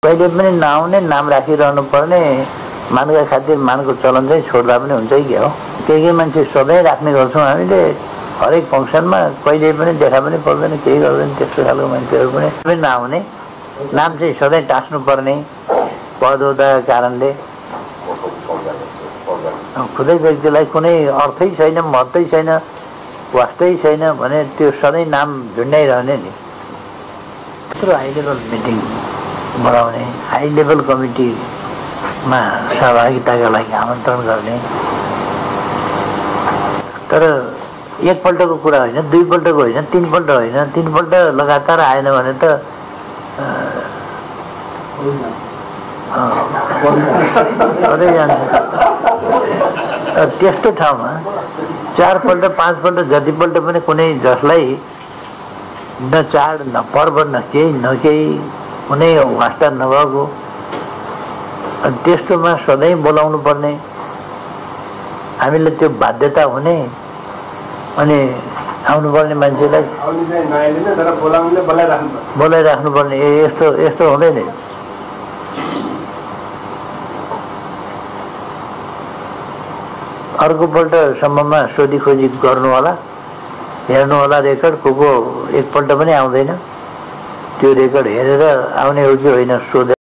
कहिले पनि नआउने नाम राखिरहनु पर्ने मानका खातिर मानको चलन चाहिँ छोड्दा पनि हुन्छ कि क्या हो। केही मान्छे सधैँ राख्ने गर्छौँ हामीले हरेक फङ्सनमा, कहिले पनि देखा पनि पर्दैन, केही गर्दैन, त्यस्तो खालको मान्छेहरू पनि नआउने। नाम चाहिँ सधैँ टाँस्नु पर्ने पद हुँदाको कारणले खुदै व्यक्तिलाई कुनै अर्थै छैन, महत्त्वै छैन, वास्तै छैन भने त्यो सधैँ नाम झुन्डाइरहने नि। त्यत्रो हाई लेभल मिटिङ बढाउने, हाई लेभल कमिटीमा सहभागिताका लागि आमन्त्रण गर्ने। तर एकपल्टको कुरा होइन, दुईपल्टको होइन, तीनपल्ट होइन, तीनपल्ट लगातार आएन भने त सधैँ जान्छ। त्यस्तो ठाउँमा 4 पल्ट 5 पल्ट जतिपल्ट पनि कुनै जसलाई न चाड न पर्व न केही कुनै वास्ता नभएको त्यस्तोमा सधैँ बोलाउनु पर्ने, हामीले त्यो बाध्यता हुने अनि आउनुपर्ने मान्छेलाई बोलाइराख्नु पर्ने। यस्तो हुँदैन। अर्कोपल्टसम्ममा सोधी खोजी गर्नु होला, हेर्नु होला रेकर्ड, को एकपल्ट पनि आउँदैन, त्यो रेकर्ड हेरेर आउने हो कि होइन सोधेर